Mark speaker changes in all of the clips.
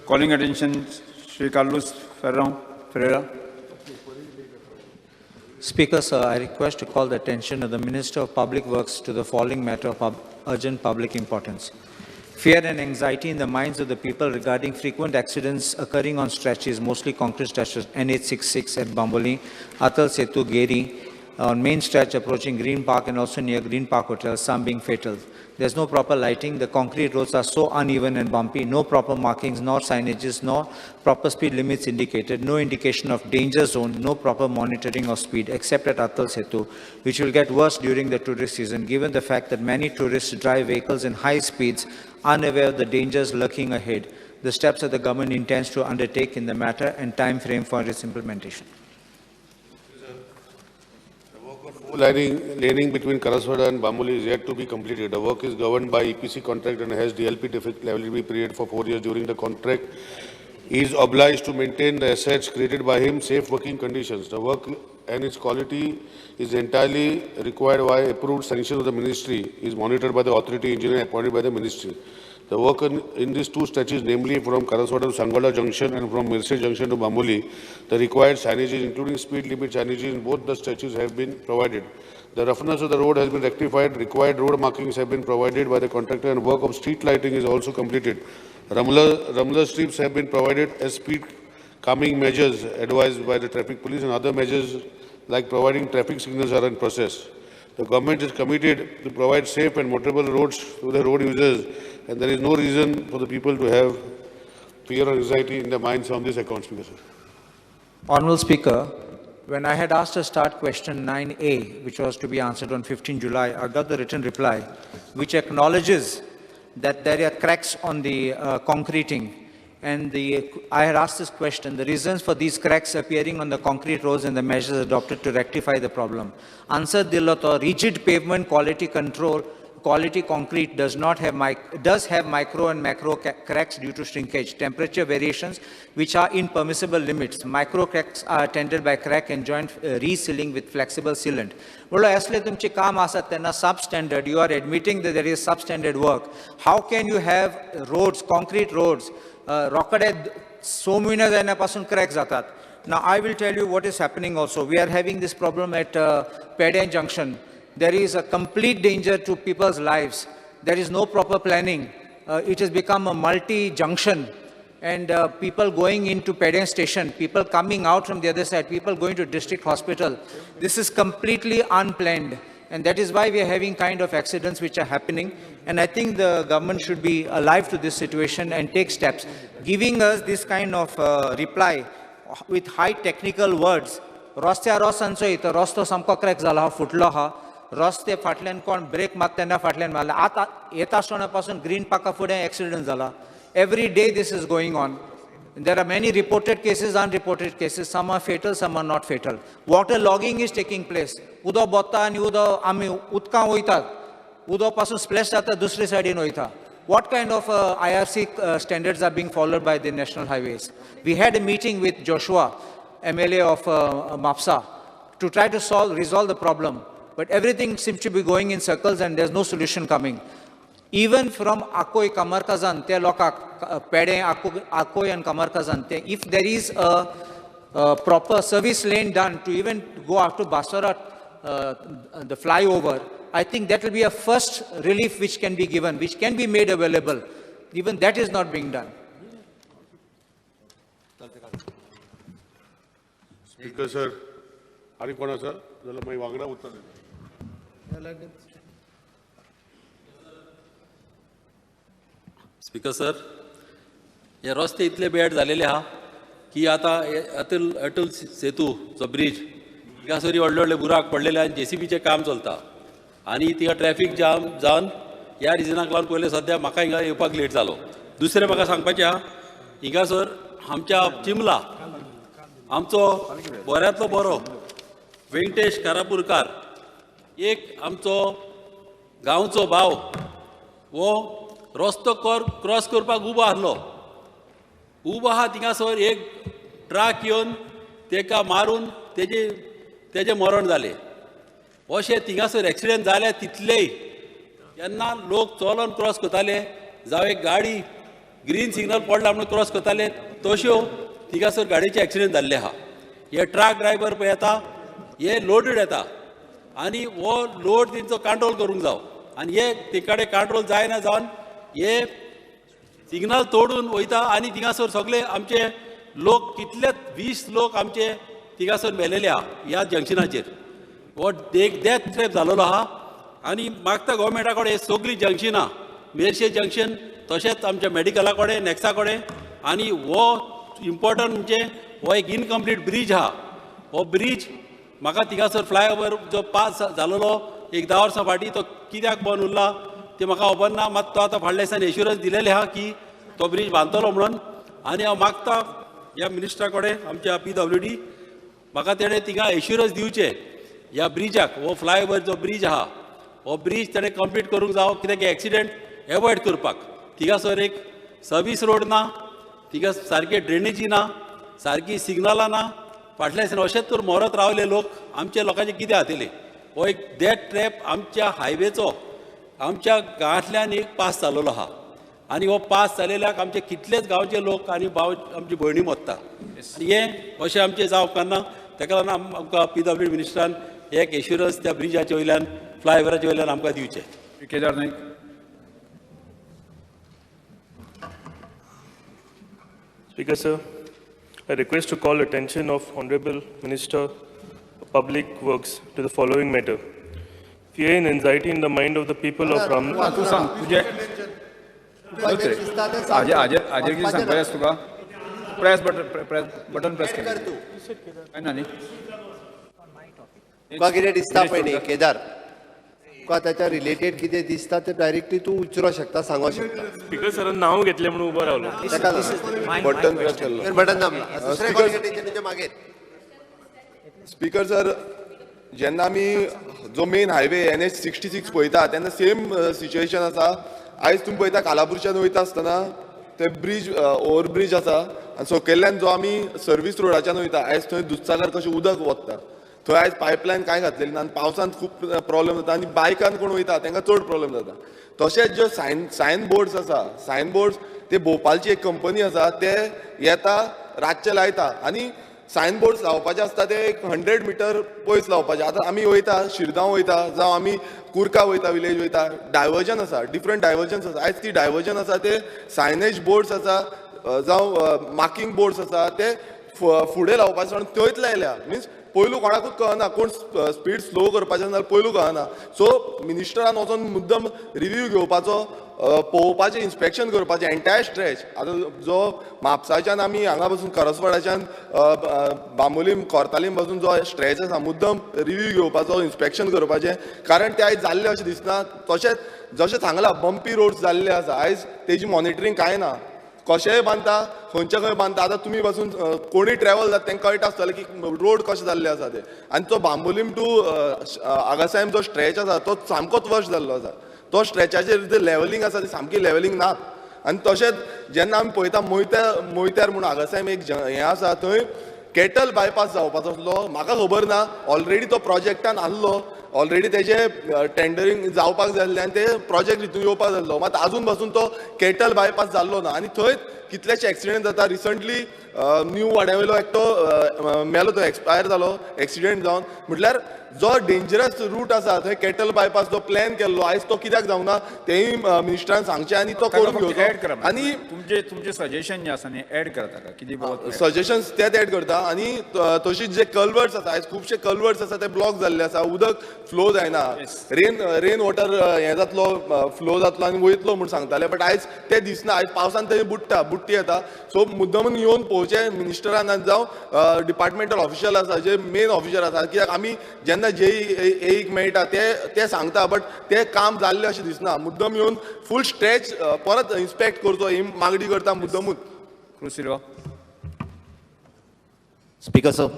Speaker 1: Calling attention Shri Carlos Ferreira.
Speaker 2: Speaker, sir, I request to call the attention of the Minister of Public Works to the following matter of urgent public importance. Fear and anxiety in the minds of the people regarding frequent accidents occurring on stretches, mostly concrete stretches, NH66 at Bambolim, Atal Setu, Geri, on main stretch approaching Green Park and also near Green Park Hotel, some being fatal. There's no proper lighting. The concrete roads are so uneven and bumpy. No proper markings, nor signages, nor proper speed limits indicated. No indication of danger zone, no proper monitoring of speed, except at Atal Setu, which will get worse during the tourist season, given the fact that many tourists drive vehicles in high speeds, unaware of the dangers lurking ahead. The steps that the government intends to undertake in the matter and time frame for its implementation.
Speaker 3: Laning between Karaswada and Bambolim is yet to be completed. The work is governed by EPC contract and has DLP defect liability period for 4 years. During the contract, he is obliged to maintain the assets created by him safe working conditions. The work and its quality is entirely required by approved sanctions of the ministry, is monitored by the authority engineer appointed by the ministry. The work in these two stretches, namely from Karaswada to Sangola Junction and from Mirce Junction to Bambolim, the required signages, including speed limit signages in both the stretches, have been provided. The roughness of the road has been rectified, required road markings have been provided by the contractor, and work of street lighting is also completed. Rumbler strips have been provided as speed calming measures advised by the traffic police, and other measures like providing traffic signals are in process. The government is committed to provide safe and motorable roads to the road users, and there is no reason for the people to have fear or anxiety in their minds on this account, Speaker, sir.
Speaker 2: Honourable Speaker, when I had asked a start question 9A, which was to be answered on 15 July, I got the written reply, which acknowledges that there are cracks on the concreting. And I had asked this question, the reasons for these cracks appearing on the concrete roads and the measures adopted to rectify the problem. Answer dillo to rigid pavement quality control, quality concrete does not have does have micro and macro cracks due to shrinkage, temperature variations which are in permissible limits. Micro cracks are attended by crack and joint resealing with flexible sealant. Bolo asle tumche kaam asat tena substandard, you are admitting that there is substandard work. How can you have roads, concrete roads, रोकडे 6 महिने जायना पासून crack जातात. Now I will tell you what is happening also. We are having this problem at Pedem Junction. There is a complete danger to people's lives. There is no proper planning. It has become a multi-junction, and people going into Pedem station, people coming out from the other side, people going to district hospital. This is completely unplanned. And that is why we are having kind of accidents which are happening. And I think the government should be alive to this situation and take steps. Giving us this kind of reply with high technical words, रस्त्या रस आमचो इथं रस्तो सामको crack जाला हा, फुटलो हा, रस्ते फाटल्यान कोण ब्रेक मारता तेन्ना फाटल्यान मारला. आतां येता आसतना पासून ग्रीन पार्का फुडें एक्सिडंट जाला. Every day this is going on. There are many reported cases, unreported cases. Some are fatal, some are not fatal. Water logging is taking place. उदो बोता आनी उदो आमी उदकां वयतात, उदो पासून स्प्लॅश जाता दुसरे सायडीन वयता. What kind of IRC standards are being followed by the national highways? We had a meeting with Joshua, MLA of Mapsa, to try to resolve the problem. But everything seems to be going in circles and there's no solution coming. Even from Akoi, Kamarkazan, te loka, Pede, Akoi and Kamarkazan, if there is a proper service lane done to even go up to Basara, the flyover, I think that will be a first relief which can be given, which can be made available. Even that is not being done.
Speaker 3: Speaker sir, Ari Kona sir,
Speaker 4: Speaker sir, हे रस्ते इतले bad झालेले आहा की आतां अटल अटल सेतू जो bridge थिंगासर व्हडले व्हडले बुराक पडलेले आनी जेसीबीचें काम चलता आनी थिंगा ट्रॅफीक जाम जावन ह्या रिजनाक लागून पयलें सद्या म्हाका हिंगा येवपाक लेट जालो. दुसरें म्हाका सांगपाचें आहा, हिंगासर आमच्या चिमला आमचो बऱ्यांतलो बरो वेंकटेश कारापूरकार एक आमचो गांवचो भाव हो रस्तो क्रॉस करपाक उबो आसलो. उबो आहा थिंगासर एक ट्रक येवन तेका मारून तेजें मरण जालें. अशें थिंगासर एक्सिडंट जाले तितलेय जेन्ना लोक चलोन क्रॉस करताले जावं एक गाडी ग्रीन सिग्नल पडला म्हणून क्रॉस करताले तश्यो थिंगासर गाडयेचे एक्सिडंट जाल्ले आहा. हे ट्रक ड्रायव्हर पळय येता हे लोडीड येता आनी हो लोड तेंचो कंट्रोल करूंक जावो आनी हे ते कडेन कंट्रोल जायना जावन हे सिग्नल तोडून वयता आनी थिंगासर सगळे आमचे लोक कितले 20 लोक आमचे थिंगासर मेलेले आहा ह्या जंक्शनाचेर. हो एक डेथ ट्रॅप जालोलो आहा आनी मागता गोवोरमेंटा कडेन हे सगळीं जंक्शनां मेरशे जंक्शन तशेंच आमच्या मेडिकला कडेन नॅक्सा कडेन आनी हो इम्पॉर्टंट म्हणजे हो एक इनकम्प्लीट ब्रीज आहा. हो ब्रीज म्हाका थिंगासर फ्लायओवर जो पास जालोलो एक 10 वर्सां फाटीं तो कित्याक बंद उरला तें म्हाका खबर ना. मात तो आतां फाटल्या दिसांनी एश्युरन्स दिलेलें आहा की तो ब्रीज बांदतलो म्हणून आनी हांव मागता ह्या मिनिस्टरा कडेन आमच्या PWD म्हाका तेणें थिंगा एश्युरन्स दिवचें ह्या ब्रिजाक हो फ्लायओवर जो ब्रीज आहा हो ब्रीज तेणें कंप्लीट करूंक जावो कित्याक एक्सिडंट एवॉयड करपाक. थिंगासर एक सर्वीस रोड ना, थिंगा सारके ड्रेनेजी ना, सारकी सिग्नलां ना. फाटल्या दिसांनी अशेंच तर मरत रावले लोक आमच्या लोकांचे कितें जातलें. हो एक डेथ ट्रॅप आमच्या हायवेचो आमच्या गांवांतल्यान एक पास जालोलो आहा आनी हो पास जालेल्याक आमचे कितलेच गांवचे लोक आनी भाव आमची भयणी मरता आनी हें अशें आमचें जावप ना. ताका लागून आमकां PWD मिनिस्टरान एक एश्युरन्स त्या ब्रिजाचे वयल्यान फ्लायओवराचे वयल्यान आमकां दिवचें.
Speaker 1: Kedar Naik.
Speaker 5: Speaker sir, I request to call attention of Honorable Minister of Public Works to the following matter. Fear and anxiety in the mind of the people of Ram.
Speaker 1: तूं सांग तुजें हाजेर कितें सांगपाचें आसा तुका? प्रेस बटन प्रेस कर काय ना न्ही
Speaker 6: तुका कितें दिसता पळय न्ही केदार, तुका ताच्या रिलेटेड कितें दिसता तें डायरेक्टली तूं विचारूंक शकता, सांगूंक शकता.
Speaker 5: स्पीकर सरान नांव घेतलें म्हणून उबो रावलो.
Speaker 6: ताका
Speaker 3: बटन प्रेस केल्लो,
Speaker 6: बटन दामला. दुसरें तेच्या मागीर.
Speaker 7: स्पीकर सर, जेन्ना आमी जो मेन हायवे NH 66 पळयता तेन्ना सेम सिच्युएशन आसा. आयज तुमी पळयता कालापूरच्यान वयता आसतना ते ब्रीज ओवर ब्रीज आसा आनी सकयल्ल्यान जो आमी सर्वीस रोडाच्यान वयता आयज थंय दुधसागर कशें उदक वता थंय आयज पायपलायन कांय घातलेली ना आनी पावसांत खूब प्रॉब्लेम जाता आनी बायकान कोण वयता तांकां चड प्रॉब्लेम जाता. तशेंच ज्यो सायन बोर्ड्स आसा, सायन बोर्ड्स ते भोपालची एक कंपनी आसा ते येता रातचे लायता आनी सायन बोर्ड्स लावपाचे आसता ते एक 100 मिटर पयस लावपाचे. आतां आमी वयता शिरगांव वयता जावं आमी कुर्का वयता विलेज वयता, डायवर्जन आसा, डिफरंट डायवर्जन्स आसा. आयज ती डायवर्जन आसा ते सायनेज बोर्ड्स आसा जावं मार्किंग बोर्ड्स आसा ते फुडें लावपाचे आनी थंयच लायल्या. मिन्स पयलू कोणाकूच कळना कोण स्पीड स्लो करपाचें जाल्यार पयलू कळना. सो मिनिस्टरान वचोन मुद्दम रिव्यू घेवपाचो, पळोवपाचें, इन्स्पेक्शन करपाचें एन्टायर स्ट्रेच. आतां जो म्हापसाच्यान आमी हांगा पासून करसवाड्याच्यान बांबोलीम कोर्तालीम पासून जो स्ट्रेच आसा मुद्दम रिव्यू घेवपाचो, इन्स्पेक्शन करपाचें, कारण ते आयज जाल्लें अशें दिसना. तशेंच जशें सांगलां बम्पी रोड्स जाल्ले आसा आयज तेजी मॉनिटरींग कांय ना, कशेंय बांदता, खंयच्या खंय बांदता. आतां तुमी पासून कोणूय ट्रॅवल जाता तांकां कळटा आसतलें की रोड कशें जाल्ले आसा ते. आनी तो बांबोलीम टू आगासायम जो स्ट्रेच आसा तो सामकोच वर्श जाल्लो आसा. तो स्ट्रेचाचेर जे लेवलिंग आसा ती सामकी लेवलिंग ना. आनी तशेंच जेन्ना आमी पळयता मोयत्यार म्हणून आगासायम एक हें आसा थंय केटल बायपास जावपाचो आसलो, म्हाका खबर ना ऑलरेडी तो प्रोजेक्टान आहलो, ऑलरेडी तेजे टेंडरींग जावपाक जाय आसलें आनी ते प्रोजेक्ट हितून येवपाक जाय आसलो, मात आजून पासून तो केटल बायपास जाल्लो ना आनी थंय कितलेशे एक्सिडंट जाता. रिसंटली न्यू वाड्या वयलो एकटो मेलो, तो एक्सपायर जालो एक्सिडंट जावन. म्हटल्यार जो डेंजरस रूट आसा थंय केटल बायपास जो प्लॅन केल्लो आयज तो कित्याक जावंक ना तेंय मिनिस्टरान सांगचें आनी तो करून घेवचो. आनी
Speaker 1: तुमचें सजेशन जें आसा न्ही एड करता ताका कितें
Speaker 7: सजेशन्स तेच एड करता. आनी तशीच जे कल्वर्ट्स आसा आयज खुबशे कल्वर्ट्स आसा ते ब्लॉक जाल्ले आसा, उदक फ्लो जायना, रेन वॉटर हें जातलो फ्लो जातलो आनी वयतलो म्हूण सांगताले, बट आयज तें दिसना. आयज पावसान थंय बुडटा, बुडटी येता. सो मुद्दमून येवन पळोवचें मिनिस्टरान जावं डिपार्टमेंटल ऑफिशियल आसा जे मेन ऑफिसर आसा, कित्याक आमी जेन्ना जे एक मेळटा ते सांगता बट ते काम जाल्लें अशें दिसना. मुद्दम येवन फूल स्ट्रेच परत इन्स्पेक्ट करचो ही मागणी करता मुद्दमूच.
Speaker 8: Speaker sir,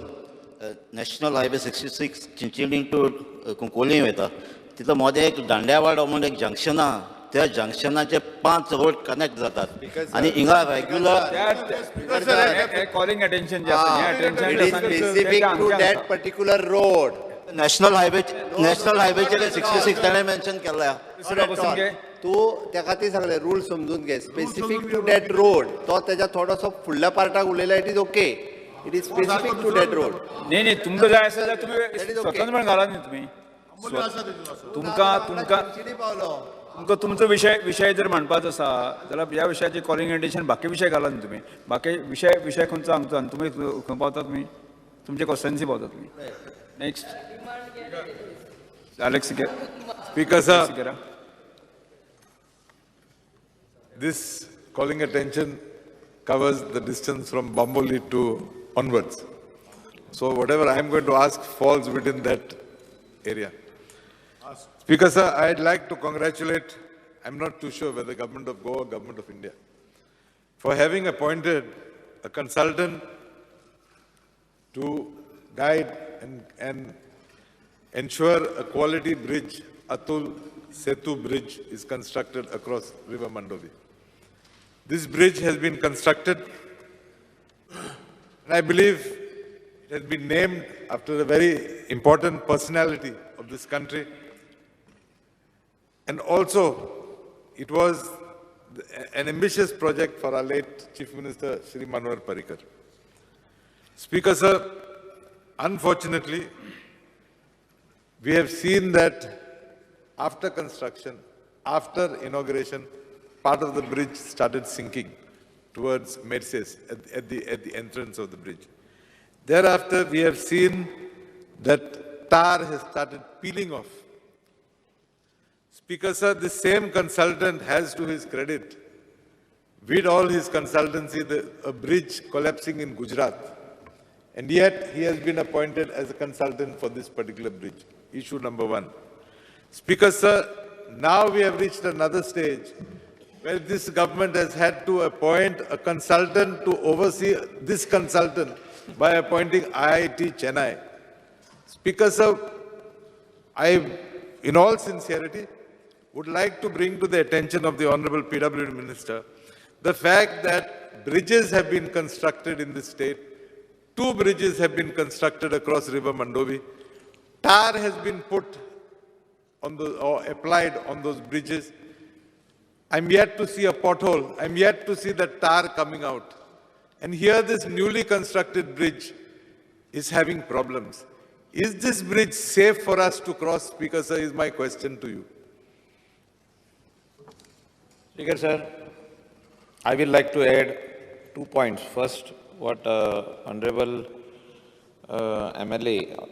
Speaker 8: national highway 66 Chinchinim to Cuncolim वयता तितलो मदें एक दांड्यावाडो म्हणून एक जंक्शन आहा, त्या जंक्शनाचे 5 रोड कनेक्ट जातात आनी हिंगा regular
Speaker 1: calling attention
Speaker 6: specific to that particular road.
Speaker 8: National highway, national हायवेचेर 66 ताणें मेन्शन केल्लें.
Speaker 6: तूं त्या खातीर सांगलें रूल समजून घे. स्पेसिफीक टू that road तो तेज्या थोडोसो फुडल्या पार्टाक उलयला. It is okay, it is specific to that road.
Speaker 1: न्ही न्ही, तुमकां जाय आसा जाल्यार तुमी स्वतंत्रपणे घाला न्ही. तुमी तुमकां तुमकां तुमकां तुमचो विशय जर मांडपाचो आसा जाल्यार ह्या विशयाची कॉलिंग एटेन्शन बाकी विशय घाला न्ही तुमी. बाकी विशय खंयचो आमचो आनी तुमी खंय पावता, तुमी तुमचे कॉन्स्टिट्युएन्सी पावता तुमी. Next Alex Sequeira.
Speaker 9: Speaker sir, this calling attention covers the distance from Bamboli to onwards. So whatever I am going to ask falls within that area. Speaker sir, I'd like to congratulate, I'm not too sure whether Government of Goa or Government of India, for having appointed a consultant to guide and ensure a quality bridge, Atul Setu Bridge, is constructed across River Mandovi. This bridge has been constructed, and I believe it has been named after a very important personality of this country. And also, it was an ambitious project for our late Chief Minister, Shri Manohar Parrikar. Speaker sir, unfortunately, we have seen that after construction, after inauguration, part of the bridge started sinking towards Merces at the entrance of the bridge. Thereafter, we have seen that tar has started peeling off. Speaker sir, the same consultant has to his credit, with all his consultancy, a bridge collapsing in Gujarat. And yet, he has been appointed as a consultant for this particular bridge. Issue number one. Speaker sir, now we have reached another stage where this government has had to appoint a consultant to oversee this consultant by appointing IIT Chennai. Speaker sir, I, in all sincerity, would like to bring to the attention of the Honorable PWD Minister the fact that bridges have been constructed in this state. 2 bridges have been constructed across River Mandovi. Tar has been put on the, or applied on those bridges. I'm yet to see a pothole. I'm yet to see the tar coming out. And here this newly constructed bridge is having problems. Is this bridge safe for us to cross, Speaker sir, is my question to you.
Speaker 10: Speaker sir, I will like to add 2 points. First, what Honorable MLA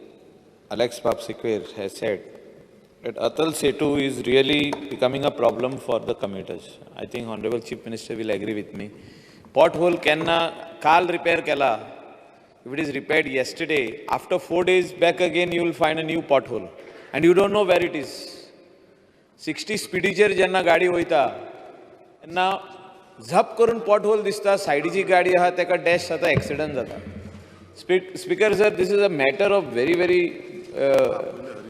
Speaker 10: Alex Sequeira has said, that Atal Setu is really becoming a problem for the commuters. I think Honorable Chief Minister will agree with me. Pothole kenna kal repair kela. If it is repaired yesterday, after 4 days back again you will find a new pothole and you don't know where it is. 60 speedicher jenna gaadi hoita, na झप करून pothole दिसता, सायडीची गाडी आहा तेका dash जाता, accident जाता. Speaker sir, this is a matter of very very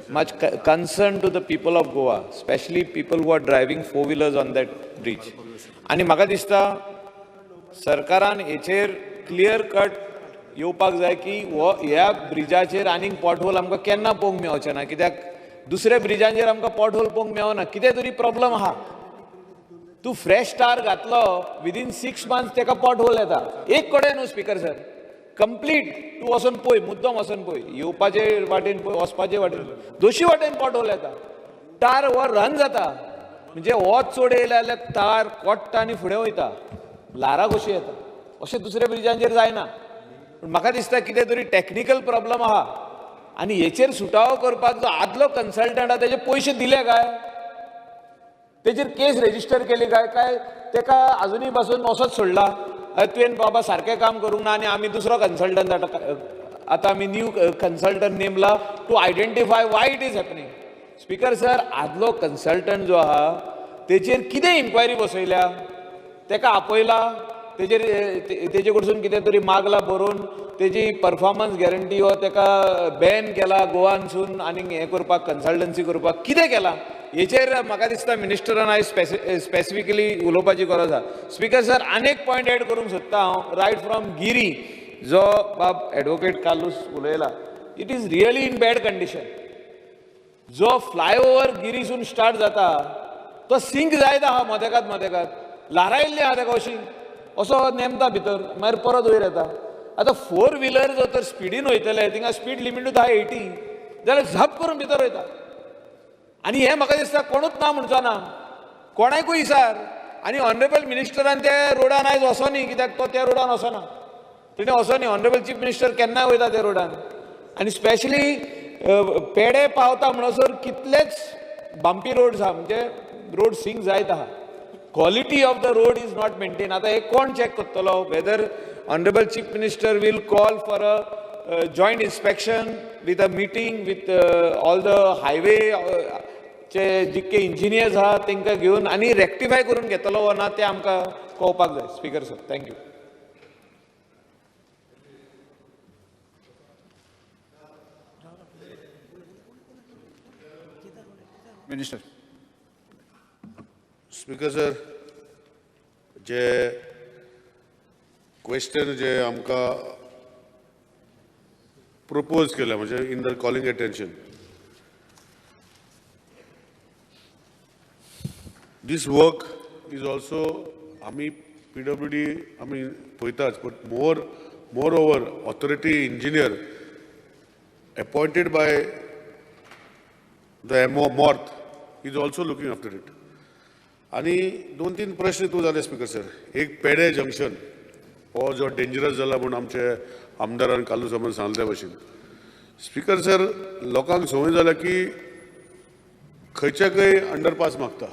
Speaker 10: much concern to the people of Goa, specially people who are driving 4 wheelers on that bridge. आनी म्हाका दिसता सरकारान हेचेर क्लियर कट येवपाक जाय की हो ह्या ब्रिजाचेर आनीक पॉटहोल आमकां केन्ना पळोवंक मेळचें ना, कित्याक दुसऱ्या ब्रिजांचेर आमकां पॉटहोल पळोवंक मेळना, कितें तरी प्रॉब्लम आहा. तूं फ्रेश टार घातलो विदीन 6 मंथ्स तेका पॉटहोल येता. एक कडेन न्हू स्पीकर सर, कंप्लीट तूं वचोन पळय, मुद्दम वचोन पळय, येवपाचे वाटेन पळय, वचपाचे वाटेन, दोशी वाटेन पॉटहोल येता. टार हो रन जाता, म्हणजे हो चड येयले जाल्यार तार कोट्टा आनी फुडें वयता, ल्हारां कशी येता. अशें दुसऱ्या ब्रिजांचेर जायना. पूण म्हाका दिसता कितें तरी टॅक्निकल प्रॉब्लम आहा आनी हेचेर सुटावो करपाक जो आदलो कन्सल्टंट आहा तेजे पयशे दिले काय, तेजेर केस रेजिस्टर केली काय, काय तेका आजुनूय पासून असोच सोडला, तुवें बाबा सारकें काम करूंक ना आनी आमी दुसरो कन्सल्टंट आतां आमी न्यू कन्सल्टंट नेमला to identify why it is happening. Speaker sir, आदलो कन्सल्टंट जो आहा तेजेर कितें इन्क्वायरी बसयल्या, तेका आपयला, तेजेर तेजे कडसून कितें तरी मागला बरोवन, तेजी परफॉर्मन्स गॅरंटी हो तेका बॅन केला गोवानसून आनीक हें करपाक, कन्सल्टन्सी करपाक कितें केलां हेचेर म्हाका दिसता मिनिस्टरान आयज स्पेसिफिकली उलोवपाची गरज आसा. स्पीकर सर, आनीक पॉयंट एड करूंक सोदता हांव, रायट फ्रॉम गिरी जो बाब एडवोकेट कार्लूस उलयला, it is really in bad condition. जो फ्लायओवर गिरीसून स्टार्ट जाता तो सिंक जायत आहा मदेकात मदेकात ल्हारायल्ली आहा तेका अशी असो नेमता भितर मागीर परत वयर येता. आतां फोर व्हिलर जर तर स्पिडीन वयतले थिंगा स्पीड लिमिटूच आहा 80 जाल्यार झप करून भितर वयता. आनी हें म्हाका दिसता कोणूच ना म्हणचो ना, कोणाकूय विचार. आनी ऑनरेबल मिनिस्टरान त्या रोडान आयज वचोनी, कित्याक तो त्या रोडान वचना, तेणें वचोनी. ऑनरेबल चीफ मिनिस्टर केन्नाय वयता त्या रोडान. आनी स्पेशली पेडे पावता म्हणसर कितलेच बाम्पी रोड्स आहा, म्हणजे रोड सिंक जायत आहा. Quality of the road is not maintain. आतां हे कोण चॅक करतलो? Whether honourable chief minister will call for a joint inspection with a meeting with all the highway चे जितके इंजिनियर्स आहा तांकां घेवन आनी रेक्टिफाय करून घेतलो वो ना तें आमकां कळपाक जाय. Speaker sir, thank you.
Speaker 1: Minister.
Speaker 3: Speaker sir, जे क्वेश्चन जे आमकां प्रपोज केला म्हणजे in the calling attention, this work is also आमी पीडब्ल्यूडी आमी पळयताच, but more over authority engineer appointed by the MO MoRTH is also looking after it. आनी दोन तीन प्रश्न तूं जाले स्पीकर सर. एक पेडे जंक्शन हो जो डेंजरस जाला म्हूण आमचे आमदारान कालू सामान सांगले त्या भशेन. स्पीकर सर, लोकांक संवय जाल्या की खंयच्या खंय अंडरपास मागता.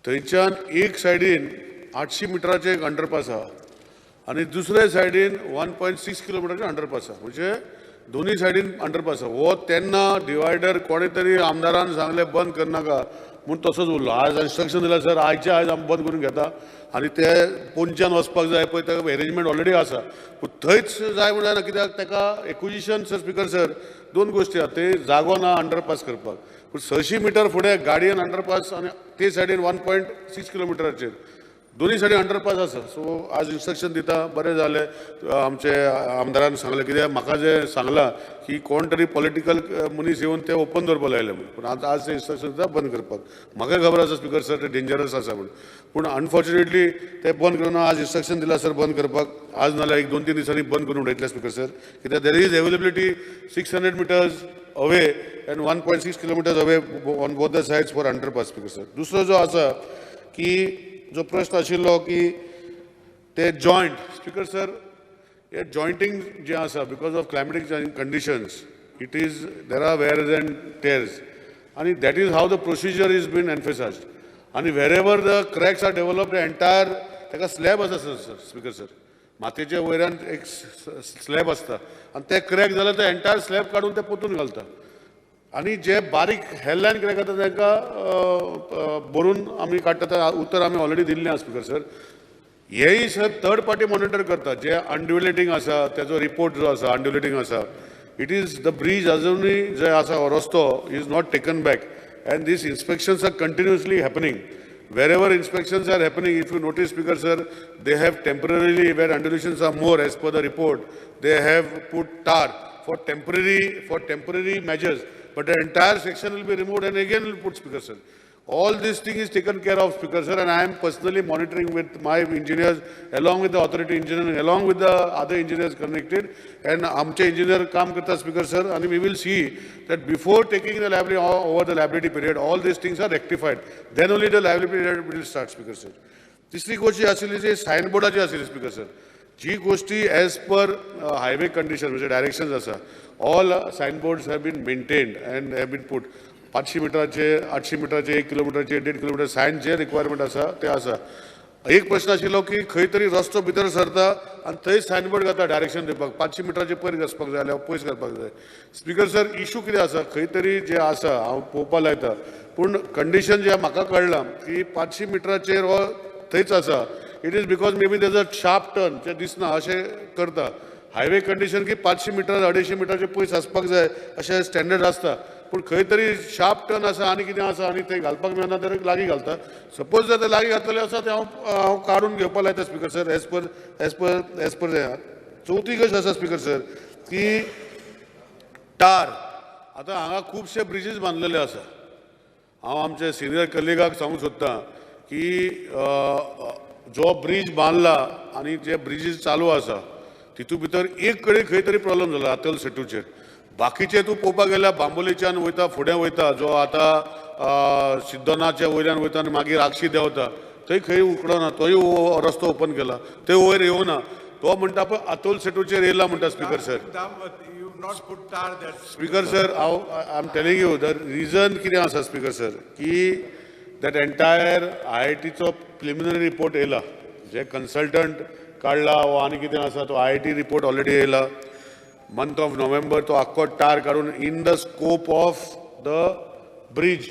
Speaker 3: थंयच्यान एक सायडीन 800 मिटराचें एक अंडरपास आहा आनी दुसऱ्या सायडीन 1.6 किलोमिटराचें अंडरपास आहा, म्हणजे दोन्ही सायडीन अंडरपास आहा. हो तेन्ना डिवायडर कोणे तरी आमदारान सांगलें बंद करनाका म्हूण तसोच उरलो. आज इन्स्ट्रक्शन दिलां सर, आयच्या आयज आमी बंद करून घेता आनी ते पोंच्यान वचपाक जाय पळय ताका एरेंजमेंट ऑलरेडी आसा, पूण थंयच जाय म्हूण जायना, कित्याक ताका एक्विजिशन सर स्पीकर सर दोन गोश्टी आहा, ते जागो ना अंडरपास करपाक, पूण 600 मिटर फुडें गाडयेन अंडरपास आनी ते सायडीन 1.6 किलोमिटराचेर दोन्ही सायडीन अंडरपास आसा. सो आज इन्स्ट्रक्शन दिता, बरें जालें आमचे आमदारान सांगलें, कित्याक म्हाका जें सांगलां की कोण तरी पॉलिटिकल मनीस येवन ते ओपन दवरपाक लायले म्हूण, पूण आतां आज ते इन्स्ट्रक्शन दिता बंद करपाक. म्हाका खबर आसा स्पीकर सर ते डेंजरस आसा म्हूण, पूण अनफॉर्च्युनेटली ते बंद करून आज इन्स्ट्रक्शन दिलां सर बंद करपाक. आज नाल्यार एक 2-3 दिसांनी बंद करून उडयतले स्पीकर सर, कित्याक there is availability 600 meters away and 1.6 kilometers away on both the sides for underpass speaker sir. दुसरो जो आसा की जो प्रश्न आशिल्लो की ते जॉयंट स्पीकर सर, हे जॉयंटींग जें आसा because of climatic conditions it is there are wears and tears आनी that is how the procedure is been emphasised. आनी wherever the cracks are developed entire ताका स्लॅब आसा सर स्पीकर सर, मातयेच्या वयल्यान एक स्लॅब आसता आनी ते क्रॅक जाल्यार ते एंटायर स्लॅब काडून ते पोतून घालता आनी जे बारीक हेडलायन क्रॅक जाता तांकां भरून आमी काडटा. उत्तर आमी ऑलरेडी दिल्लें आसा स्पीकर सर. हेय सर थर्ड पार्टी मॉनिटर करता, जे अंड्युलेटींग आसा तेजो रिपोर्ट जो आसा अंड्युलेटींग आसा, it is the bridge अजुनूय जे आसा रस्तो is not taken back and these inspections are continuously happening. Wherever inspections are happening, if you notice, Speaker sir, they have temporarily, where undulations are more as per the report, they have put tar for temporary measures, but the entire section will be removed and again will put, Speaker sir. All this thing is taken care of, Speaker sir, and I am personally monitoring with my engineers, along with the authority engineering, along with the other engineers connected, and आमचे engineer काम करता, Speaker sir, and we will see that before taking the liability over the liability period, all these things are rectified. Then only the liability period will start, Speaker sir. तिसरी गोष्ट आशिल्ली जी sign बोर्डाची आशिल्ली, Speaker sir, जी गोष्टी as per highway condition म्हणजे directions आसा, all sign boards have been maintained and have been put. 500 मिटराचे, 800 मिटराचे, 1 किलोमिटराचे, 1.5 किलोमीटर सायन जे रिक्वायरमेंट आसा ते आसा. एक प्रश्न आशिल्लो की खंय तरी रस्तो भितर सरता आनी थंय सायन बोर्ड घालता डायरेक्शन दिवपाक, 500 मिटराचे पयर वचपाक जाय जाल्यार पयस करपाक जाय. स्पीकर सर, इशू कितें आसा, खंय तरी जे आसा हांव पळोवपाक लायता, पूण कंडिशन जें म्हाका कळ्ळां की 500 मिटराचेर हो थंयच आसा, it is because maybe there's a sharp turn जे दिसना अशें करता. हायवे कंडिशन की 500 मिटर 250 मिटराचे पयस आसपाक जाय अशें स्टँडर्ड आसता, पूण खंय तरी शार्प टर्न आसा आनी कितें आसा आनी थंय घालपाक मेळना तर लागीं घालता. सपोज जर ते लागीं घातलेले आसा तें हांव काडून घेवपाक लायता speaker sir, as per as per as per. चवथी गोश्ट आसा स्पीकर सर की टार आतां हांगा खुबशे ब्रिजीस बांदलेले आसा. हांव आमचे सिनियर कलिगाक सांगूंक सोदतां की जो ब्रीज बांदला आनी जे ब्रिजीस चालू आसा तितू भितर एक कडेन खंय तरी प्रॉब्लम जाला अतल सेतूचेर. बाकीचे तूं पळोवपाक गेल्यार बांबोलीच्यान वयता फुडें वयता जो आतां सिद्धनाच्या वयल्यान वयता आनी मागीर आगशी देंवता थंय खंय उकडना, तोय रस्तो ओपन केला, थंय वयर येवना. तो म्हणटा पळय अतुल सेतूचेर येयला म्हणटा स्पीकर सर. स्पीकर सर हांव I am telling you the reason कितें आसा स्पीकर सर की that entire IITचो प्रिलिमिनरी रिपोर्ट येयला, जे कन्सल्टंट काडला वा आनी कितें आसा तो IIT report already येयला. मंथ ऑफ नोव्हेंबर तो आख्खो टार काडून in the scope of the bridge,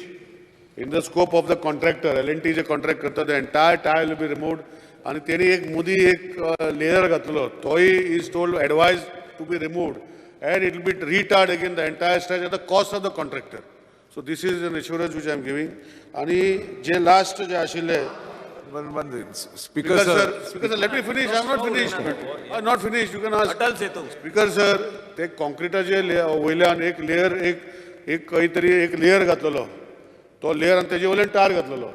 Speaker 3: in the scope of the contractor L&T J contract करता the entire tar will be removed. आनी तेणी एक मुदी एक लेयर घातलो तोय is told advise to be removed and it will be retarred again the entire stretch at the cost of the contractor. So this is an assurance which I am giving. आनी जे last जे आशिल्ले
Speaker 9: Speaker sir,
Speaker 3: Speaker sir, let me finish. I am not finished. I am not finished. You can ask.
Speaker 10: Atal Setu.
Speaker 3: Speaker sir, ते कॉन्क्रिटाचे वयल्यान एक layer एक एक खंय तरी एक लेयर घातलेलो, तो लेयर आनी तेजे वयल्यान टार घातलेलो.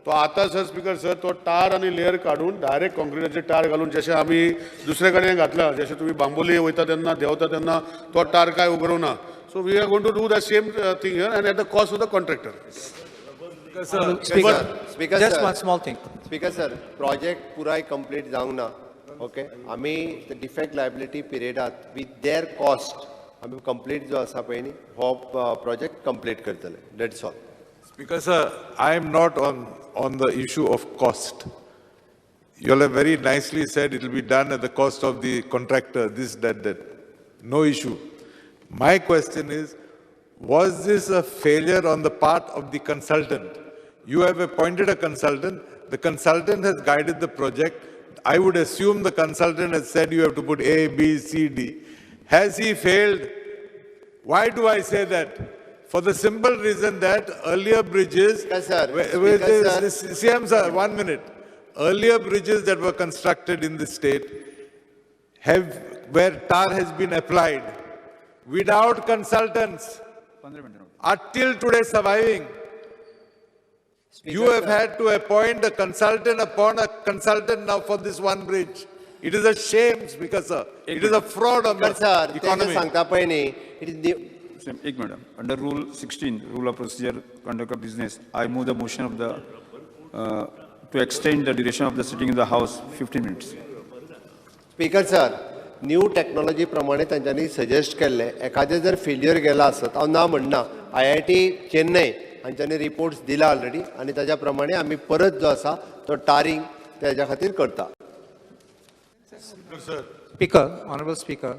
Speaker 3: तो आतां सर स्पीकर सर तो टार आनी लेयर काडून डायरेक्ट कॉन्क्रिटाचे टार घालून जशें आमी दुसरे कडेन घातला, जशें तुमी बांबोली वयता तेन्ना देंवता तेन्ना तो टार काय उगडना. So we are going to do the same thing here and at the cost of the contractor.
Speaker 6: Speaker,
Speaker 2: just one small thing.
Speaker 6: Speaker sir, project पुराय कंप्लीट जावंक ना. ओके, आमी डिफेक्ट लायबिलिटी पिरियडात विथ there cost आमी complete जो आसा पळय न्ही हो प्रोजेक्ट कंप्लीट करतले. That's all.
Speaker 9: Speaker sir, I am not on the issue of cost. You all have very nicely said it will be done at the cost of the contractor, this, that, that. No issue. My question is, was this a failure on the part of the consultant? You have appointed a consultant. The consultant has guided the project. I would assume the consultant has said you have to put A, B, C, D. Has he failed? Why do I say that? For the simple reason that earlier bridges...
Speaker 6: Sir,
Speaker 9: CM sir, 1 minute. Earlier bridges that were constructed in the state have, where tar has been applied without consultants, are till today surviving.
Speaker 6: Speaker,
Speaker 9: you have
Speaker 6: sir,
Speaker 9: had to appoint a consultant upon a consultant now for this one bridge. It is a shame, Speaker sir. It is a fraud on the
Speaker 6: sir,
Speaker 9: economy.
Speaker 6: It is the
Speaker 1: Ek minute. Under Rule 16, Rule of Procedure, Conduct of Business, I move the motion of the to extend the duration of the sitting in the House 15 minutes.
Speaker 6: Speaker sir, new technology प्रमाणे तांच्यांनी suggest केल्ले एखादें जर failure गेला आसत, हांव ना म्हणना, IIT Chennai हांच्यांनी रिपोर्ट्स दिला ऑलरेडी आनी ताज्या प्रमाणे आमी परत जो आसा तो टारींग तेज्या खातीर करता.
Speaker 2: Speaker, Honorable Speaker,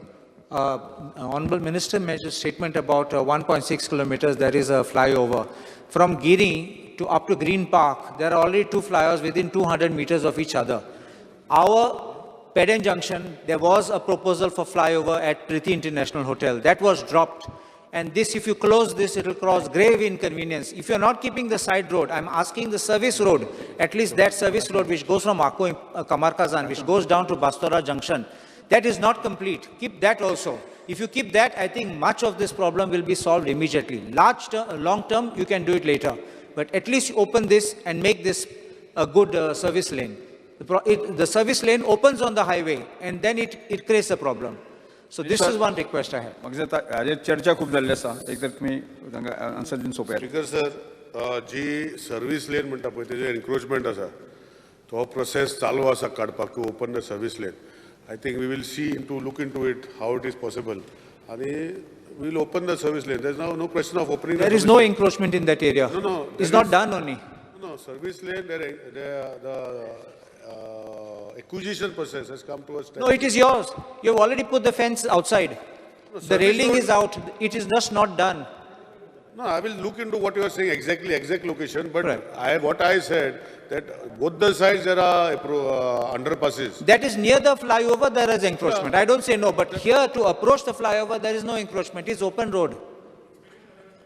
Speaker 2: Honorable Minister made a statement about 1.6 kilometers, there is a flyover. From Giri to up to Green Park, there are already two flyovers within 200 meters of each other. Our Peden Junction, there was a proposal for flyover at Priti International Hotel. That was dropped. And this, if you close this, it will cause grave inconvenience. If you're not keeping the side road, I'm asking the service road, at least that service road which goes from Akko, Kamarkazan, which goes down to Bastora Junction, that is not complete. Keep that also. If you keep that, I think much of this problem will be solved immediately. Long term, you can do it later. But at least open this and make this a good service lane. The service lane opens on the highway and then it creates a problem. So this is one request I have.
Speaker 1: चर्चा खूप झालेली आसा, एक तर तुम्ही answer दिवन सोंपें.
Speaker 3: Speaker sir, जी सर्वीस लेन म्हणटा पळय तेजें एन्क्रोचमेंट आसा, तो प्रोसेस चालू आसा काडपाक to open the service lane. I think we will see into look into it how it is possible आनी we will open the service lane. There is no question of opening.
Speaker 2: There is no encroachment in that area.
Speaker 3: No, no.
Speaker 2: It's not done only.
Speaker 3: No, service lane, the acquisition process has come to a standstill.
Speaker 2: No, it is yours. You have already put the fence outside.
Speaker 3: No,
Speaker 2: the railing is out. It is just not done.
Speaker 3: No, I will look into what you are saying exactly, exact location. But
Speaker 2: right.
Speaker 3: What I said, that both the sides there are underpasses.
Speaker 2: That is near the flyover, there is encroachment. Yeah. I don't say no, but here to approach the flyover, there is no encroachment. It's open road.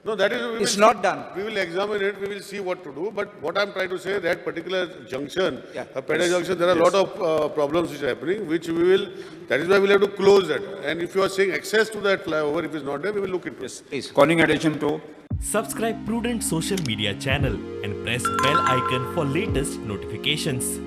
Speaker 3: No, that is... we
Speaker 2: It's
Speaker 3: will
Speaker 2: not
Speaker 3: see-
Speaker 2: done.
Speaker 3: We will examine it, we will see what to do, but what I'm trying to say, that particular junction, Peda junction, there are a lot of problems which are happening, which we will, that is why we'll have to close that. And if you are saying access to that flyover, if it's not there, we will look into it.
Speaker 2: Please.
Speaker 1: Calling attention to
Speaker 11: Subscribe Prudent Social Media channel and press bell icon for latest notifications.